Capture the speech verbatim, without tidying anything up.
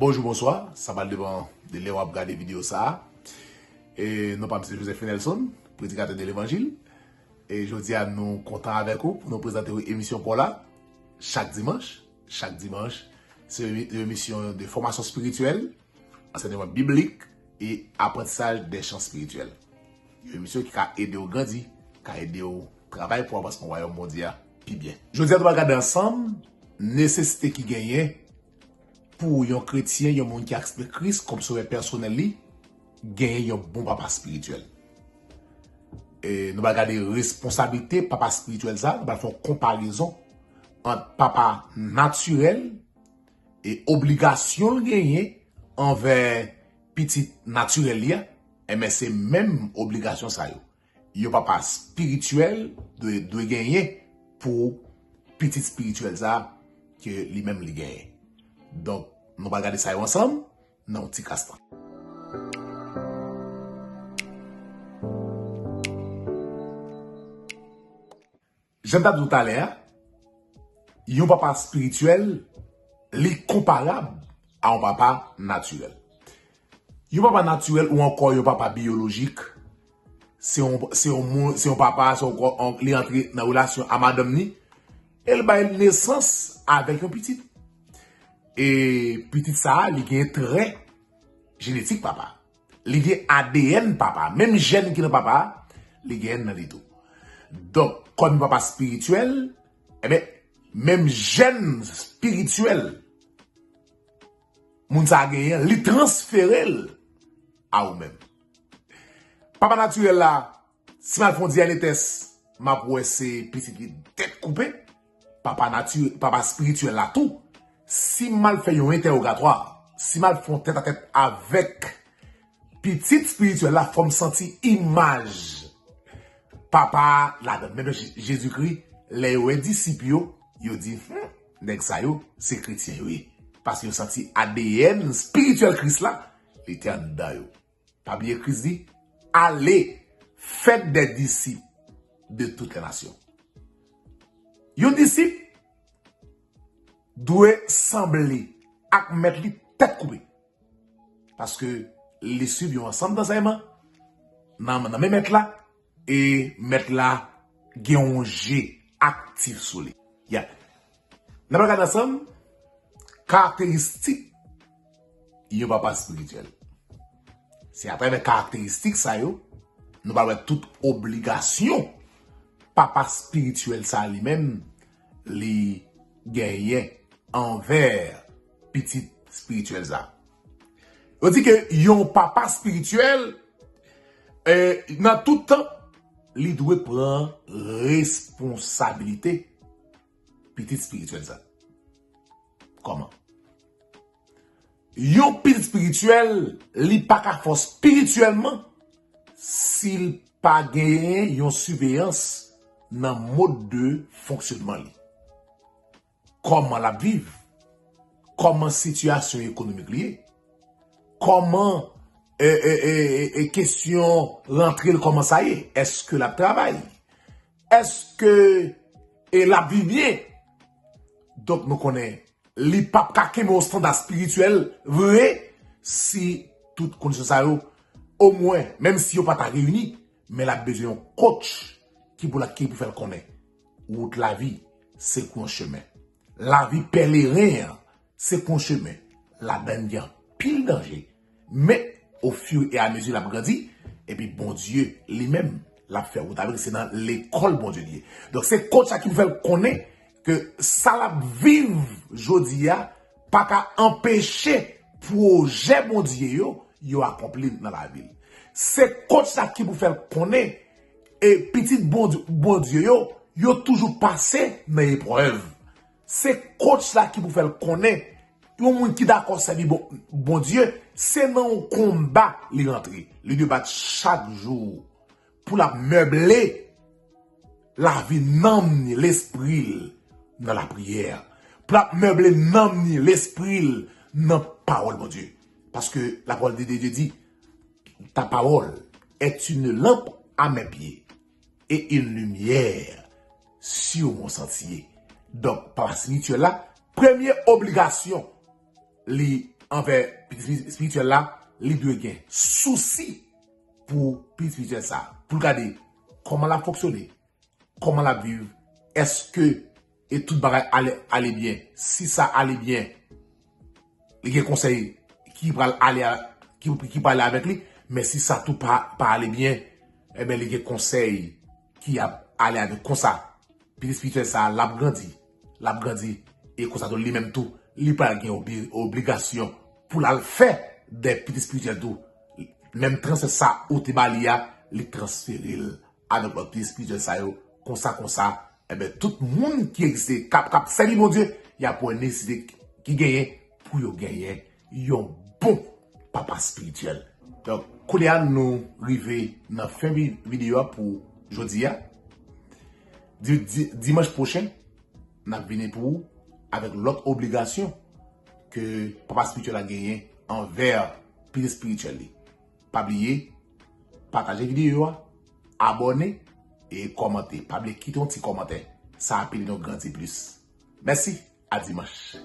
Bonjou, bonswa, sa va depann de lè w ap gade videyo sa a. E non pa m se Joseph Fenelson, predikatè de levanjil. E jodi a nou kontan avèk ou pou nou prezante w emisyon pa w la chak dimanch. Chak dimanch, se yon emisyon de fòmasyon espirityèl, ansèyman biblik e aprantisaj de chan espirityèl. Yon emisyon ki ka ede w grandi, ka ede w travay pou avansman wayòm Bondye a pi byen. Jodi a nou va gade ansanm nesesite ki genyen pou yon kretyen, yon moun ki aksepte Kris kòm sovè pèsonèl li, genyen yon bon papa espirityèl. E nou va gade responsablite papa espirityèl sa, nou va fè yon konparezon ant papa natirèl e obligasyon l genyen anvè pitit natirèl li a, enben se menm obligasyon sa yo yon papa espirityèl dwe, dwe genyen pou pitit espirityèl sa ke li menm li genyen. Donk, nou va gade sa yo ansanm nan yon ti kras tan. Jan m t ap di w talè a, yon papa espirityèl, li konparab a yon papa natirèl. Yon papa natirèl ou ankò yon papa biyolojik, se yon, se yon moun, se yon papa, se yon, yon, li antre nan relasyon a madanm ni, e l bay nesans avèk yon pitit. E pitit sa a, li gen trè jenetik papa. Li gen A D N papa. Menm jèn ki nan papa a, li gen nan li tou. Donk, kòm yon papa espirityèl, enben, menm jèn espirityèl moun sa a genyen, li transfere l a ou menm. Papa natirèl la, si m al fè yon D N A tès, m ap wè se pitit li tèt koupe. Papa nati-, papa espirityèl la tou, si m al fè yon entèwogatwa, si m al fè yon tètatèt avèk pitit espirityèl la, fò m santi imaj papa a ladan l. Menm jan Je-, Jezikri, lè yo wè disip yo, yo di, hmm, nèg sa yo, se kretyen yo ye. Paske yo santi A D N espirityèl Kris la, li te anndan yo. Pa bliye Kris di, allez, faites des disciples de toutes les nations. Yon disip dwe sanble ak mèt li tèt koupe. Paske li swiv yon ansanm dansèyman nan, nan men mèt la, e mèt la gen yon je aktif sou li. Ya. N ap gade ansanm karakteristik yon papa espirityèl. Se atravè karakteristik sa yo, nou pral wè tout obligasyon papa espirityèl sa li menm li genyen anvè pitit espirityèl sa. Yo di ke yon papa espirityèl, eh, nan tout tan, li dwe pran responsabilite pitit espirityèl sa. Kòman? Yon pitit espirityèl, li pa ka fò espirityèlman si l pa genyen yon siveyans nan mòd de fonksyonman li. Kòman l ap viv? Kòman sitiyasyon ekonomik li ye? Kòman, e, e, e, e, e, kesyon rantre l, kòman sa ye? Èske l ap travay? Èske, e, l ap viv byen? Donk, nou konnen li p ap ka kenbe yon estanda espirityèl vre si tout kondisyon sa yo, omwen, menm si yo pa ta reyini, men l ap bezwen yon coach ki pou la, ki pou fè l konnen wout lavi se kou yon chemen. Lavi pèleren an se kou yon chemen. Ladan l gen anpil danje. Men, ofiriamezi l ap grandi, epi Bondye li menm, l ap fè wout avè l, se nan lekòl Bondye li ye. Donk, se coach sa ki pou fè l konnen ke sa l ap viv jodi a pa ka anpeche pwojè Bondye yo, yo akonpli nan lavi l. Se coach sa ki pou fè l konnen, e pitit Bondye, Bondye yo, yo toujou pase nan eprèv. Se coach sa ki pou fè l konnen, yon moun ki dakò sèvi Bon-, Bondye, se nan yon konba li rantre. Li dwe bat chak jou pou l ap meble lavi nanm ni, lespri l nan lapriyè. Pou l ap meble nanm ni, lespri l nan pawòl Bondye. Paske lapawòl de Dye di, ta parole est une lampe à mes pieds et une lumière sur mon sentier. Donk, papa espirityèl la, premye obligasyon li anvè pitit espirityèl la, li dwe gen sousi pou pitit espirityèl sa. Pou l gade kòman l ap fonksyone, kòman l ap viv, èske e tout bagay ale, ale byen. Si sa ale byen, li gen konsèy ki pral ale a, ki, ki pral ale avèk li, men si sa tou pa, pa ale byen, ebyen li gen konsèy ki ap ale avèk konsa. Pitit espirityèl sa a, l ap grandi, l ap grandi, e konsa tou li menm tou, li pral gen obi, obligasyon pou l al fè de pitit espirityèl tou. Menm transfè sa ou te ba li a, li transfere l avèk lòt pitit espirityèl sa yo, konsa, konsa, ebyen, tout moun ki egziste, k ap, k ap sèvi Bondye, y ap wè nesesite ki genyen pou yo genyen yon bon papa espirityèl. Donk, kounye a nou rive nan fen vi, videyo a pou jodi a. Di, di, dimanch pwochen, n ap vini pou ou avèk lòt obligasyon ke papa espirityèl la genyen anvè pitit espirityèl li. Pa bliye, pataje videyo a, abòne e kòmante. Pa bliye kite yon ti kòmantè. Sa ap ede nou grandi plis. Mèsi, a dimanch.